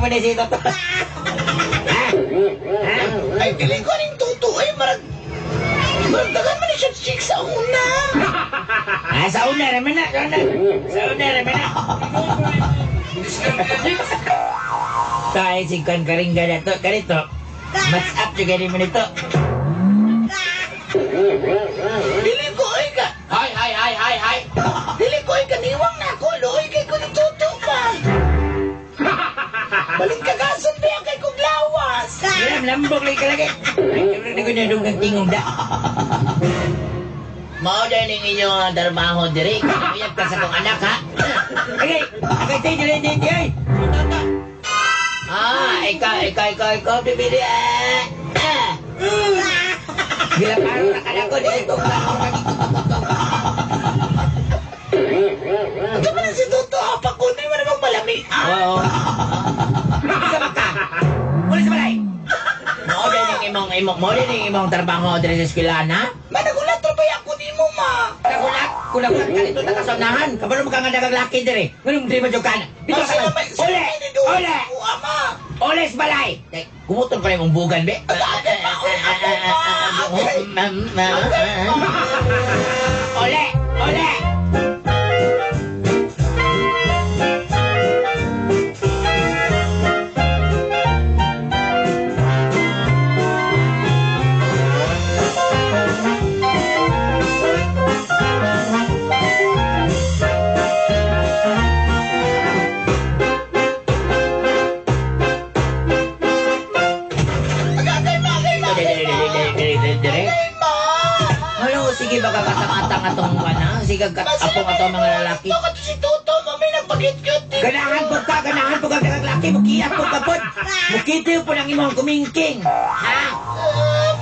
mo na si Toto. Ha? Ha? Ay, dili ko ning Toto. Ay, marag... Maragdagan man ni siya chicks sa una. Ah, sa una naman na. Sa una. Sa una naman na. Tayo si Kan Karingga na to. Ganito. Match up juga ni mo nito. Dili ko ay ka... Hay, hay, hay, hay, hay. Dili ko ay kaniwang na ako. Luoy kay ko ni Toto pa. Balik ka kason ba kay kong lawas. Alam, lambok lagi ka lagi. Ay, di ko na dunggang tingog da. Mao dahil ning inyong darmaho diri. Uyab ka sa kong anak, ha? Okay, okay, tayo, dili, dili, dili. Ah, ikaw, ikaw, ikaw, ikaw, bibili. Ah, ah. Gila paro na ka na ko, dili ko. Ito man si Toto, pakunay mo namang malami. Oo. Isa ba ka? Uli sa balay. Mao dahil ning imong imong mao dahil ning imong trabaho diri sa eskwelahan, ha? Managulat ra ba ako nimo, ma? Nagulat, kunagulat ka dito nakasaunahan. Kabalo mo ka nga dagang laki diri. Nganong diri man jud ka na. Dito ka. Uli! Uli! Ama! Uli sa balay! Kay gumuton pa imong bugan be. Uli! Uli! Agay ma, agay ma, agay ma. Dire. Agay ma. Ano, sige baka katang-atang atong ana, sige apong atong mga lalaki. Bakit si Toto, mami, nagpagit-cute dito. Ganahan po ka, ganahan po ka dagang laki, mukiyat po ka po. Mukitiw po ng imong kumingking. Ha?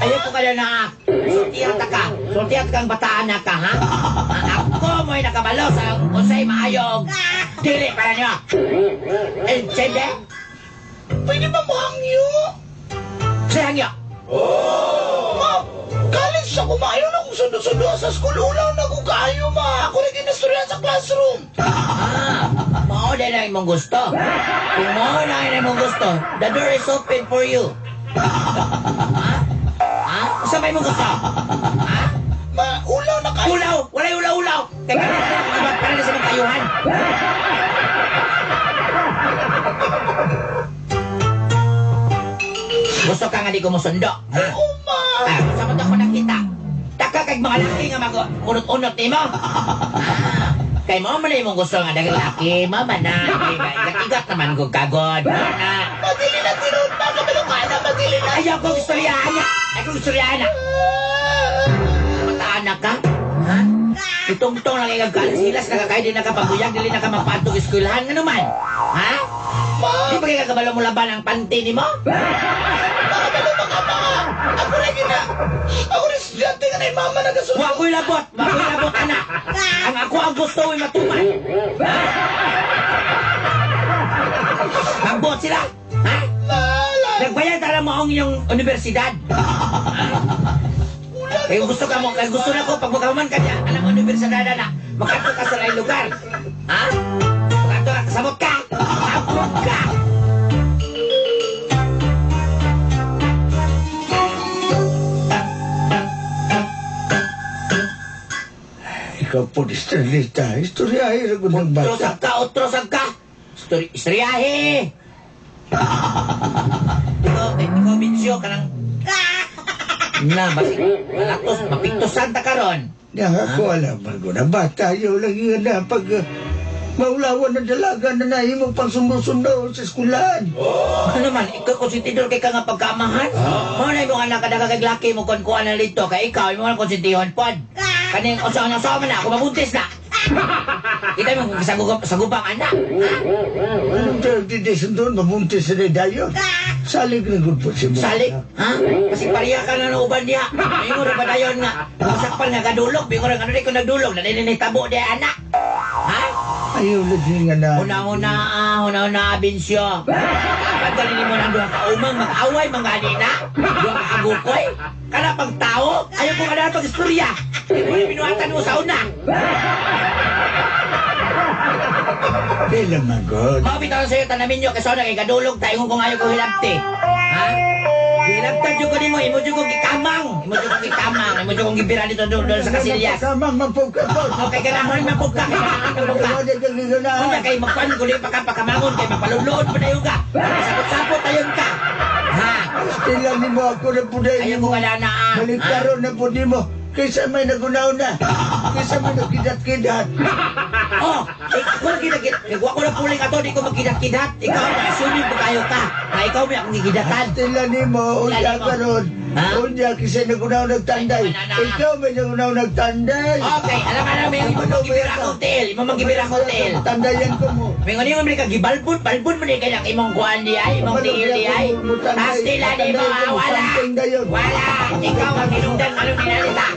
Ayaw po ka na na. Sultihan ta ka. Sultihan kang bataan na ka, ha? Ako mo'y nakabalo sa usay maayog. Dili para niyo. Intindi? Pwede ba mohangyo? Sa hangyo. Ma, college ako, ma. Ayaw na kong sundo-sundo sa school. Ulaw na kong kaayo, ma. Ako rin ginastorya sa classroom. Ah, mao na lang imong gusto. Kung mao na lang imong gusto, the door is open for you. Ha? Ha? Usa may imong gusto? Ha? Ma, ulaw na kayo. Ulaw! Walay ulaw-ulaw! Kaya ka para na sa imong kayuhan. Gusto ka nga di ko mosundo. Ha? Oo, ma. Ah, sa mo ako nakita. Taka kag mga laki nga mag unot-unot nimo. Ah, kay mo man imong gusto nga dagang laki, mama na. Igat-igat naman ko kagod. Na. Madili na tinuod, ma. Kabalo ka na, madili na. Ayaw ko istoryahan niya. Ayaw ko istoryahan na. Mataan na ka? Ha? Itong-tong lang ikag kalas-hilas, nakakay din nakapaguyag, dili na ka mapatog eskwelahan. Ano man? Ha? Ma, Di ba kaya kabalo mo laban ang panty ni mo? makabalo ba ka, ma? Ako rin gina. Ako rin estudyante nga na yung mama nagasundo. Wa ko'y labot! Wa ko'y labot, anak! Ang ako ang gusto ay matuman! Ha? Magbot sila! Ha? Lala. Nagbayad alam mo ang iyong universidad. Kaya gusto ka mo, kaya gusto na ko, pag magkaman ka niya, alam mo, universidad na, makato ka sa laing lugar. Ha? Makato ka, kasabot ka! Kasabot ka! Ikaw po, Estrelita. Istoryahe ra gud ng Otro bata. sagka, otro sagka! Istoryahe! Ikaw, ikaw, Binsyo, kanang... Na, basi, malatos, mapiktusan ta karon. Yang ako alam man ko na bata, ayaw lagi nga na pag maulawan na dalaga na nahimong pang sundo-sundo sa eskwelahan. Ano man, ikaw konsentidor kay ka nga pagkaamahan. Mao na imong anak kada kag laki mo kon kuan na dito kay ikaw imong konsentihon pod. Kaning usa na sa man na ako mabuntis na. Kita mo kung sagubang anak. Ha? Anong tawag di sundon, mabuntis sa dayon. Salig na gud po si mo. Salik, ha? Kasi pareha ka na uban diha. Mingon ra ba dayon nga masakpan nga kadulog, bingon ra nga ko nagdulog, na dinhi tabo di anak. Ha? Ayaw lagi nga na. Una-una, ah, una-una, Binsyo. Dapat galing mo ng duha ka umang, mag-away, mga na. Duha ka agukoy. Kana pag tao, ayaw ko kada pag istorya. Hindi mo binuhatan mo sa una. Dili man gud. Mao bitaw sa'yo tanamin nyo kasi kay kadulog tayo kung ayaw ko hilabti. Ha? Hilabtan jud ko nimo, imo jud kong gikamang. Imo jud kong gikamang, imo jud kong gibira dito doon sa Kasilyas. Kamang mapugkapot. Okay, ganahan man pug ka, ganahan man pug ka. Wala ka giganahan. Unya kay magkuan guli pa ka pakamangon kay magpalulod pa dayon ka. Sapot-sapot dayon ka. Ha? Stila nimo ako na puday Ayaw ko nimo. wala na ah. Balik Ha? karon na pud nimo. Kaysa may nagunaw na. Kaysa may nagkidat-kidat. Oh, eh, ako na kinagit. Wa ko na puling ato, di ko magkidat-kidat. Ikaw na assuming pa kayo ka. Na ikaw may akong gigidatan. Stila nimo unya Stila nimo. karon. Ha? Unya kaysa nagunaw nagtanday. Ay, wala na. Ikaw may nagunaw nagtanday. Okay, alam ka na may imo manggibira akong tiil, imo manggibira akong tiil. Tandayan ko mo. May ngani mo ka gibalbon, balbon mo ni kay ang imong kuan di ay, imong tiil di ay. Pastila di mo ah, wala. Wala, ikaw ang hinungdan anong dinalita.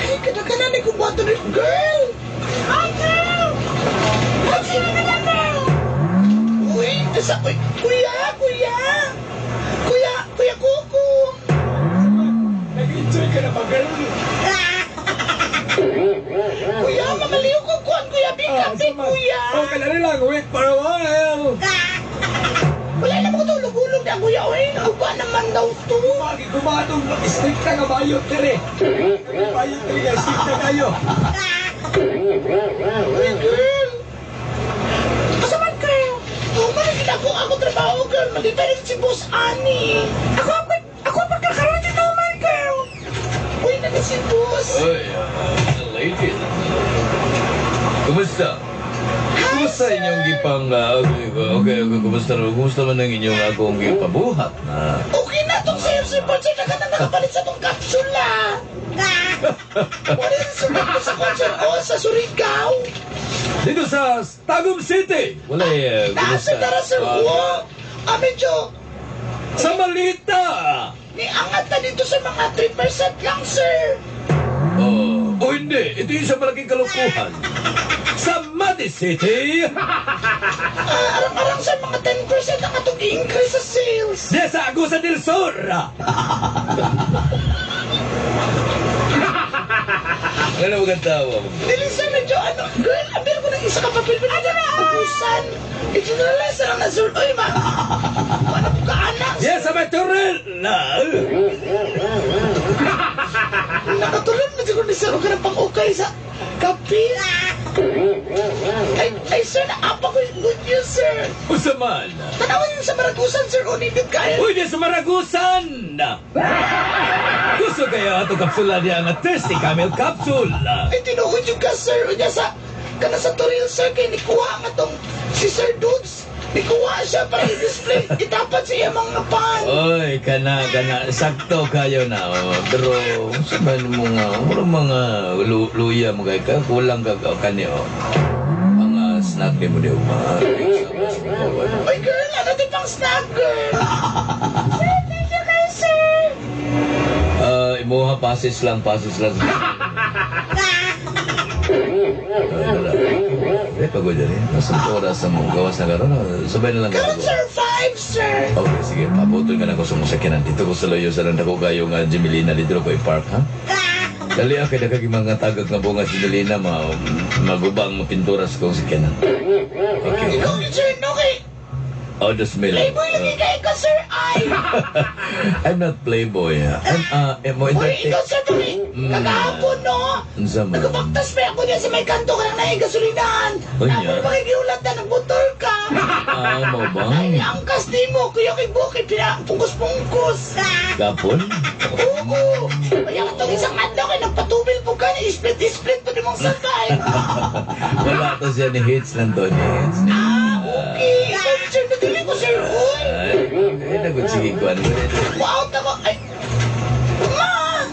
Ay, kadaganan ni kubuhato ni girl. Hi, girl! Hi, sino ka na, girl? Uy, nasa, uy, kuya, kuya! Kuya, kuya Coco! Nag-enjoy ka na ba, girl? Kuya, mamaliw ko kuan, kuya, big kape, kuya! Okay na lang, wait for a while. Wala naman ko tulog-ulog na, kuya, uy. Uba naman daw to. Magi kumatong stick na nga bayot tere. Bayot tere nga, stick na kayo. Uy, girl! Asa man, girl? Oh, man, ako ako trabaho, girl. Nandito rin si Boss Annie. Ako, ako, ako pagkakaroon dito, man, girl. Uy, nandito si Boss. Oy, lady. Kumusta? Kumusta inyong gipang okay, okay, okay, kumusta kumusta man ang inyong akong gipabuhat na? Okay na itong sales report, sir. Naka na nakapalit sa itong kapsula. Wala na sunod ko sa concert ko sa Surigao. Dito sa Tagum City. Wala eh, Nasa kumusta? tara, sir. Wow. Ah, medyo Sa Malita. niangat na dito sa mga 3% lang, sir. Oh, oh hindi, ito yung sa malaking kalukuhan. Sa Mati City. Ah, arang-arang sir, mga 10% ang atong increase sa sales. Diya sa Agusan del Sur. Ano maganda tawa mo? Dili sir, medyo ano, girl, abir ko ng isa ka papel. Ano na? Ubusan. I-generalize na lang na sir. Uy, ma. Ano po ka, anak? Diya sa Maturel. Nakatulog na siguro ni sir. Huwag ka ng pang-ukay sa kape. Ay, ay sir, naapa ko yung good news, sir. Usa man. Tanawan yun sa Maragusan, sir. O, nindot kayo. Uy, di sa Maragusan! Gusto kayo ato kapsula niya nga Thirsty Camel Capsule. Ay, tinuod yung ka, sir. O niya sa, kana sa Toril, sir, kay nikuha nga tong si Sir Dudes. Nikuha siya para i-display. Itapat sa iya mga pan. Oy, kana kana sakto kayo na. Oh. Pero sa man mo nga, mura mga luya mo kay ka kulang ka kani oh. Mga snack ni mo di mga Uy, girl, ano di pang snack, girl? Sir, thank you kayo, sir. Imuha passes lang, passes lang. Wala. Eh, pagod yan eh. Nasa oras na mo. Gawas na karon. Sabay na lang Karon, ako. sir, 5, sir. Okay, sige. Pabutol ka na ko sa mong sakyanan. Dito ko sa layo sa lang ko kayo nga Jimilina dito ko i-park, ha? Dali ako kay dagag mga tagag nga bunga si Jimilina ma magubang mo pintura sa kong sakyanan. Okay. Ikaw yun, sir, no, kay Oh, the smell. Playboy lagi kayo ka, sir, ay. I'm not playboy. Ah. I'm mo Uy, entertain. ikaw, sir, paki, kagahapon, no? Unsa man? Nagabaktas pa ako niya sa may kanto ka ng nahigasolinahan. Unya. Tapos makikiulat na, nagmotor ka. Ah, mo ba? Ay, angkas di mo, kuya kay Bukit, pinapungkos-pungkos. Gapon? Oo. Kaya itong isang adlaw kay nagpatubil po ka, split-split pa ni mong sakay. Wala to siya ni hits lang to ni hits. Ah, okay. Ikaw, sir, nadili ko, sir, uy. Ay, okay. na gud sige kuan. Wow, ako. Ay. Ma!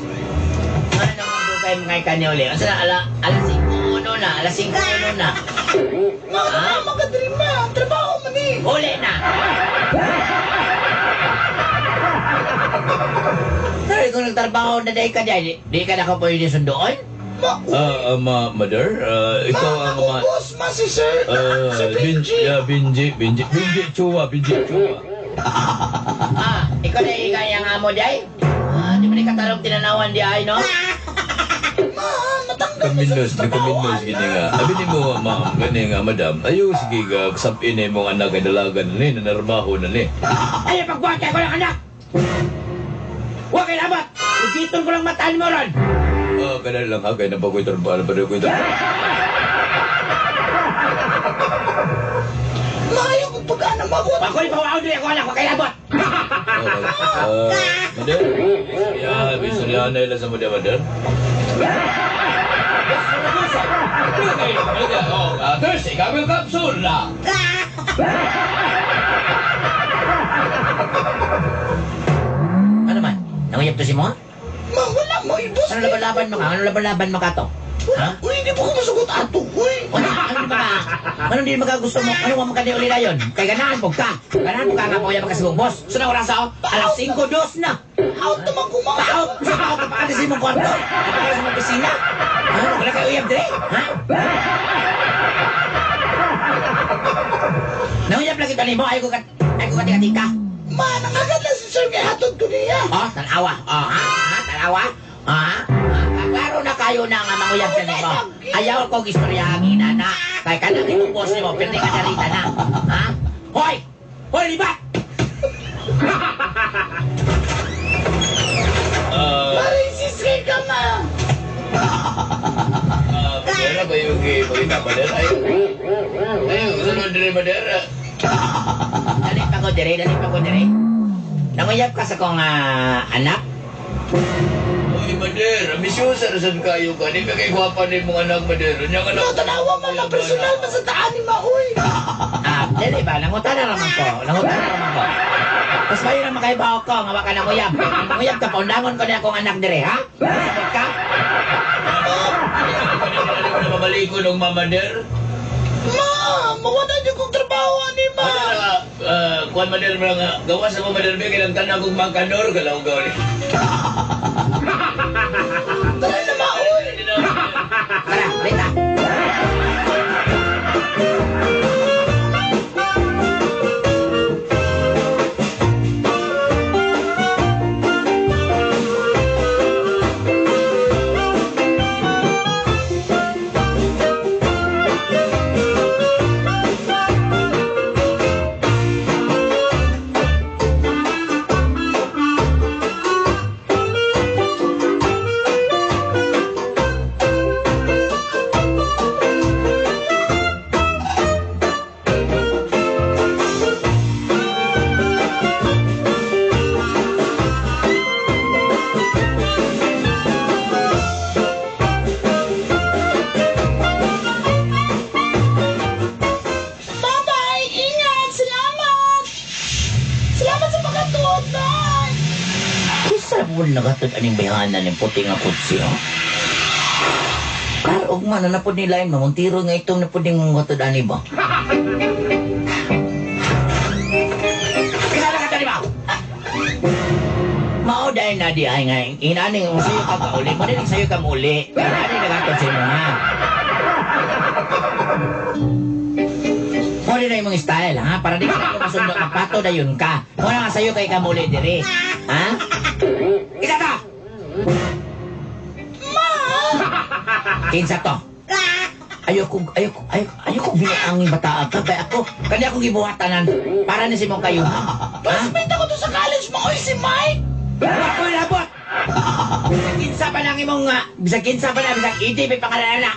Ano ang dugay mga kanya uli? Unsa na ala alas 5:01 na, alas 5:01 na. Ma, ah? Makadiri ma. Trabaho man eh. Uli na. Pero kung nagtrabaho na dahil ka dyan, di ka na ko pwede sundoon? Ma, Ma, mother, ikaw ma, ang ako ma... boss, ma si sir. Sir Benji. Yeah, Benji, Benji, Benji Chua, Benji Chua. Ah, ikaw na ikay ang amo di? Ah, di mo ni katarong tinanawan di ay, no? Ma, matanggal mo Kaminos, sa trabaho, kaminos, gini nga. Abi ni mo, ma'am, gani nga, madam. Ayaw, sige, sabin na imong anak kay dalaga na ni, nanarbaho na ni. Ay, pagbuhat ko lang anak! Huwag kay labot! Ugiton ko lang mataan mo ron! Ah, kada lang ha, kay napakoy trabaho, napakoy trabaho. Ma, ayaw ko pag-ana mo ako. Wag ko rin pawaon din ako anak, huwag kay labot! Mother? Ya, istoryahan na ila sa mother, mother. Thursday, kami kapsul na. Ano man? Nanguyab to si mo? Ma, wala mo, boss. Ano laban-laban mo ka? Ano laban-laban mo ka to? Ha? Uy, hindi po ko masugot ato. Uy. Ano, ano di maka, ano di maka gusto mo? Ano mo ka uli na yun? Kay ganahan po ka. Ganahan po ka nga po ka sa boss. So na oras ako, alas 5:02 na. Out naman ko, ma. Paot! Sa paot! Paot sa imong kwarto! Paot sa imong opisina! Ha? Wala kayo uyab dire? Ha? Nanguyab lagi to nimo, ayaw ko ka, ayaw ko ka tika-tika. Ma, nangagad lang si sir kay hatod ko niya. Oh, tanawa. Oh, ha? Ha? Tanawa? Ha? Klaro na kayo na nga manguyab sa nimo. Ayaw kong istorya ang ina na. Kay kanang imong boss nimo, pirti ka narita na. Ha? Hoy! Hoy, libat! Marisis kay ka, ma. Mother, ba yung pagkita, mother? Ayaw. Ayaw, sunod rin, mother. Dali pa ko dire, dali pa ko dire. Nanguyab ka sa kong anak? Uy, mother, ambisyosa na saan kayo ka. Di ba kay gwapa na yung mga anak, mother? Nya ka na. Ma, tanawa ma, ma, personal ma sa taan ni ma, uy. Ah, dili ba? Nangutana naman ko. Nangutana naman ko. Mas mayo na makaibaw ko, nga wa ka nanguyab. Kung manguyab ka, paundangon ko na akong anak dire, ha? Sabot ka? Ano mo na mamaliko ng mama, mother? Ma, mawala niyo kong trabaho, ani, ma. Mother, kuan, mother, mga gawa sa mga mother, kailang tanang kong mangkanor, kalaw gawin. Tara na, ma, uy. Tara, balita. Bye-bye! Ingat! Salamat! Salamat sa pagkatuot, bye! Kisa po nagatod aning bayhanan ng puti nga kutsi, oh. Karog man, na po nila yun, mamuntiro nga itong na po ding gatod ani ba? Kisa na katod ba? Mao dahil na di ay nga, inaning sayo ka kauli, mo din sayo ka muli. Inaning nagatod sa imo ha. Mo din na imong style, ha? Para di ka na masundo, magpato na yun ka. Mo na nga sayo kay kamuli diri. Ha? Isa to! Ma! Kinsa to? Ayoko binuangin bataan ka. Kaya ako, kanya akong gibuhatanan para ni si mong kayo. Ha? Classmate ako to sa college mo, oy, si Mike! Ako labot! Bisag kinsa pa nang imong, bisag kinsa pa na, bisag EJ may pangalan na.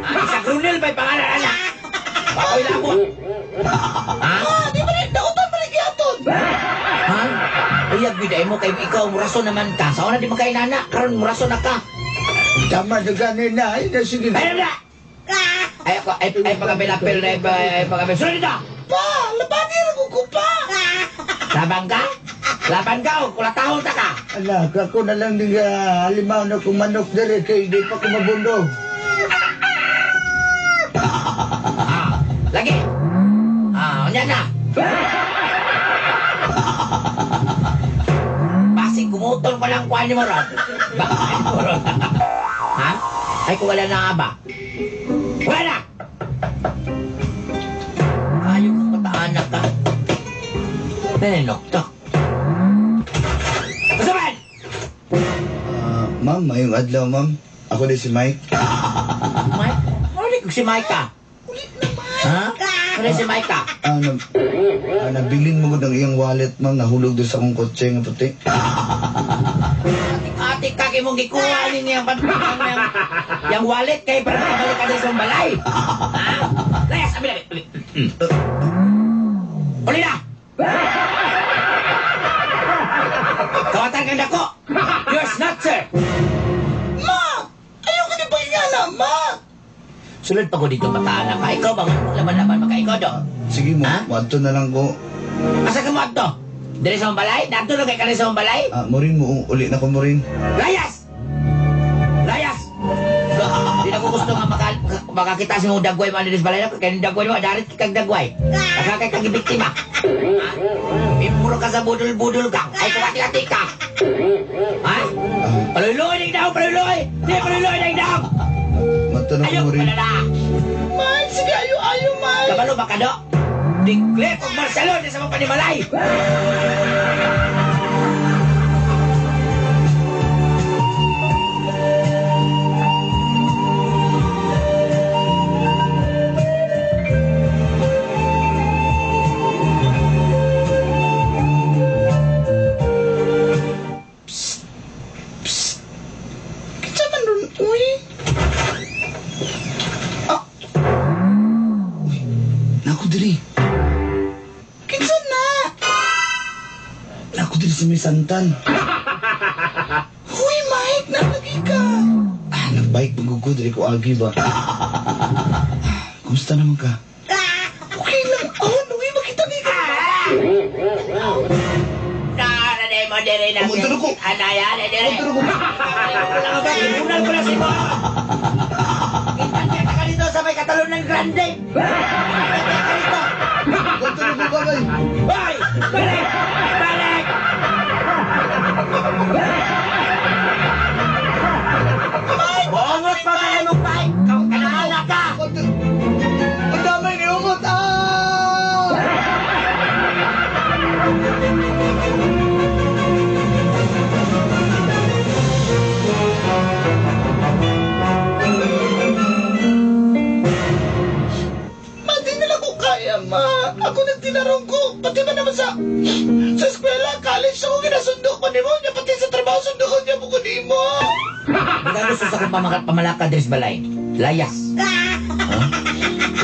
Bisag Runel may pangalan na. Ako'y labot. Ha? Ma, di ba rin, dautan pa rin gihatod? Ha? Uyab gyud ay mo kay ikaw muraso naman ka. Sa una di man kay nana, karon muraso na ka. Tama na gani na, ay na sige. Ay na! Ay ako, ay pagapil-apil na, ay pagapil. Sunod dito! Pa, labani rin ko pa! Laban ka? Laban ka o kulatahon ta ka? Anak, ako na lang din halimaw na kong manok dere kay di pa ko mabundog. Ah, lagi. Ah, unya na. Basig gumutol pa lang kuha ni mo ron. Bakit mo ron? Ha? Ay, kung wala na nga ba? Wala na! Ayaw kang mataanak ka. Nananoktok. Usapan! Ma'am, mayong adlaw, ma'am. Ako din si Mike. Mike? Ano ko si Mike ka? Ulit naman. Ha? Ano si Mike ka? Nabilin mo gud ang iyang wallet, ma'am. Nahulog doon sa akong kotse nga puti. Ate ka kay mong gikuha ni niyang yang wallet kay para makabalik ka din sa balay. Ha? Layas, abi labi. Uli na! Kawatan kang dako! Yours not, sir! Ma! Ayaw ka ni ba nga na, ma? Sulod pa ko dito, bataan na ka. Ikaw ba? Laban-laban maka ikaw do. Sige mo, Ha? wadto na lang ko. Asa ka mo adto? Dili sa balay? Dadto na kay ka sa balay? Morin mo, uli na ko morin. Layas! Layas! Di na ko gusto nga makakita sa mong dagway mo sa balay na kay dagway mo darit kag dagway. Nakakay kag biktima. Ha? Puro ka sa budol-budol ka. Ay kumati-ati ka. Ha? Paluloy na daw, paluloy! Di paluloy na daw! Wadto na ko Ayaw morin. palala. Mike, sige, ayo, ayo, Mike. Kabalo ba ka do? Declare kog Marcelo di sa mga panimalay. Kinsa man ron, uy? Nako diri. Kinsa na? Nako diri sa may santan. Uy, Mike, nalagi ka. Nagbike pag diri ko agi ba. Kumusta naman ka? Okay lang. Oh, uy, makita ni ka. Nara mo diri na. Umunto na ko. Anaya na diri. Umunto na ko. Unal ko na si mo. Kita ka dito sa may Katalunan Grande. Kita ka dito. Wadto na ko babay. Hoy! Balik! Balik! Bongot pa kayo mong bike! Kanana ka! Ang damay ni Umot! Ah! Ma, di nila ko kaya, ma. Ako nagtinarong ko. Pati ba naman sa eskwela, college, ako ginasundo ko ni mo. Niya, pati sa trabaho, sundo ko niya mo ko ni mo. Hindi gusto sa akong pamalakad diri sa balay. Layas. Huh?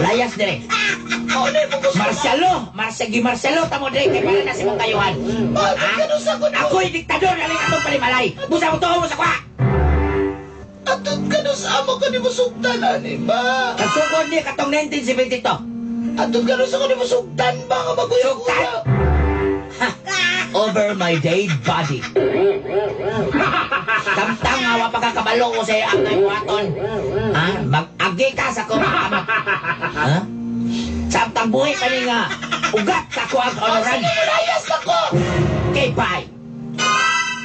Layas dire. Ako na yung gusto. Marcelo! Marcelo, Marcelo, tamo dire kay para na si mong kayuhan. Ma, ganun sa ko ni mo. Ako'y diktador na lang atong panimalay. Busa mo to mo sa kwa! Atod ka nun sa amo ko ni mo sugtan, ani ba? Kasugod niya katong 1972. Atod ka nun sa ko ni mo sugtan ba? Nga maguya-guya. Ha! Over my dead body. Tamtang nga wa pagkakabalo ko sa ang buhaton. Ha? Mag-agi ka sa kong kamot. Ha? Samtang buhi pa ni nga ugat sa ko ang onoran. Sige, mulayas ako! Okay, bye.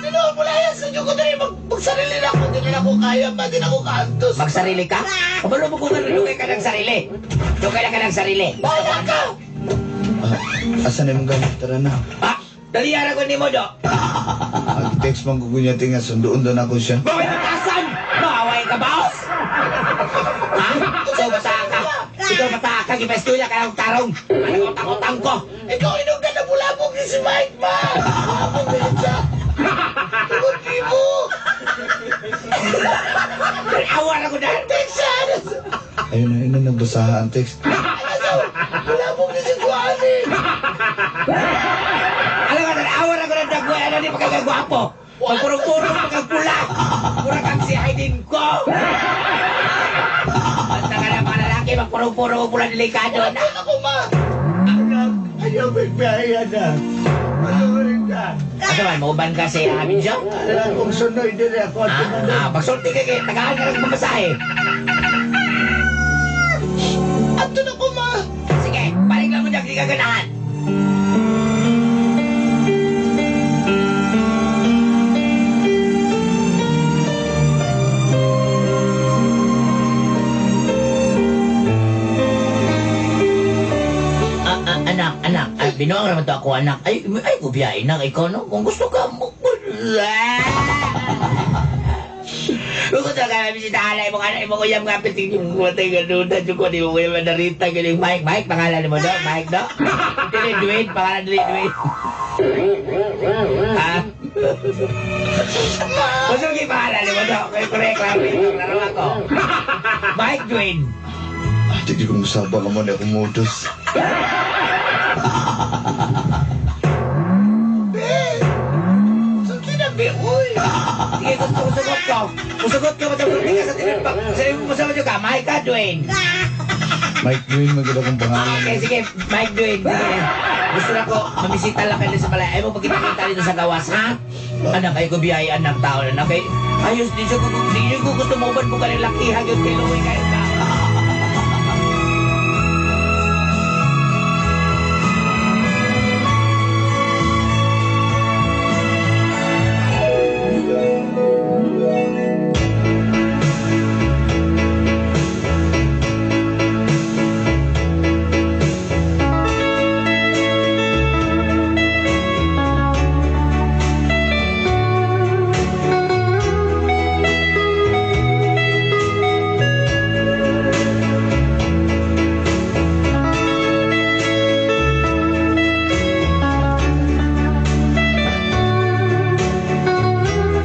Tinoon, mulayas na ko dali. Magsarili na ako. Di na ako kaya ba? Di na ako kaantos. Magsarili ka? Kabalo mo kung ano, dugay ka ng sarili. Dugay na ka ng sarili. Bahala ka! Asa na imong gamit? Tara na. Ha? Daliara ko ni mo, do. Text man ko kunya tinga sunduon doon ako siya. Bawal matasan! Maaway ka, boss! Ha? Ikaw bata ka. Ikaw bata ka. Gipastuya ka ng tarong. Ano utang-utang ko? Ikaw inunggan na bulabog ni si Mike, ma! Bulabog na yun siya! Tungod ni mo! Awa na ko na. Text siya! Ayun na, ayun na, nagbasaha ang text. Ano? Bulabog ni si Juani! Alam ka, awa na ko na dagway. Ano di pa kagagwapo? Pagpurong-purong pagkagpula. Mura kang si Aiden ko. Basta ka na mga lalaki, magpurong-purong pula delikado na. Ako, ma! Anak, ayaw may biyahe, anak. Asa man, mauban ka sa Abidjan? Wala akong sunoy dire ako at Ah, pagsulti ka kay tagaan ka ng mamasahe. Ato na ko, ma. Sige, balik lang mo dyan, hindi ka ganahan. Anak, anak, ay, binuang naman to ako, anak. Ay, ay, gubiyain na ikaw, no? Kung gusto ka, mo... Kung gusto ka, bisitahan na imong anak, imong uyam nga, piting yung matay nga duda, yung kung imong uyam na narita, galing Mike, Mike, pangalan mo, do? Mike, do? Dili, Dwayne, pangalan dili, Dwayne. Ha? Gusto mo pangalan mo, do? Kaya correct, klaro, klaro ako. Mike Dwayne. Ay, di ko musaba ka mo na akong modus. Sulti na, be. Uy. Sige, gusto ko sugot ko. Musugot ka, matulog ka sa tinagpak. Sabi mo sa ka, Mike ka, Dwayne. Mike Dwayne, maganda akong pangalan. Okay, sige, Mike Dwayne. Sige. Gusto na ko, mamisita lang kayo sa balay. Ay mo pagkita-kita dito sa gawas, ha? Anak, ay ko biyay, anak tao na. Okay? Ayos, di siya ko gusto mo uban mo ka ng laki, ha? Yun, kay Louie, kayo ka.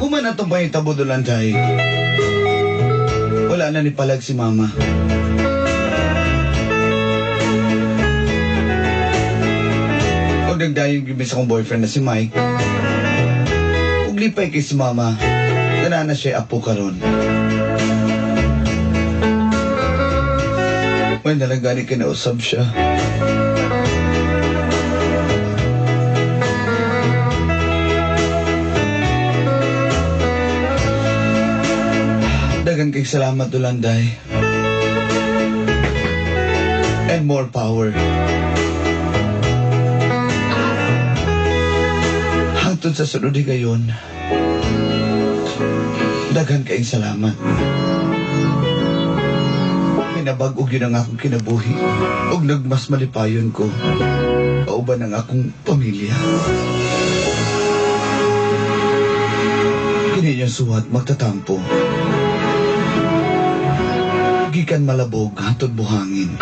Human atong pangitabo Dulanday. Wala na ni palag si mama. Og nagdayon gyud sa akong boyfriend na si Mike. Ug lipay kay si mama. Gana na siya apo karon. May nalang gani kinausab siya. Dagan kay salamat, Dulanday. And more power. Hangtod sa sunod higayon, daghan kayong salamat. Pinabag-og yun ang akong kinabuhi. Ug nagmas malipayon ko. Kauban ang akong pamilya. Kini niyang suwat magtatampo. Gikan malabog hantod buhangin.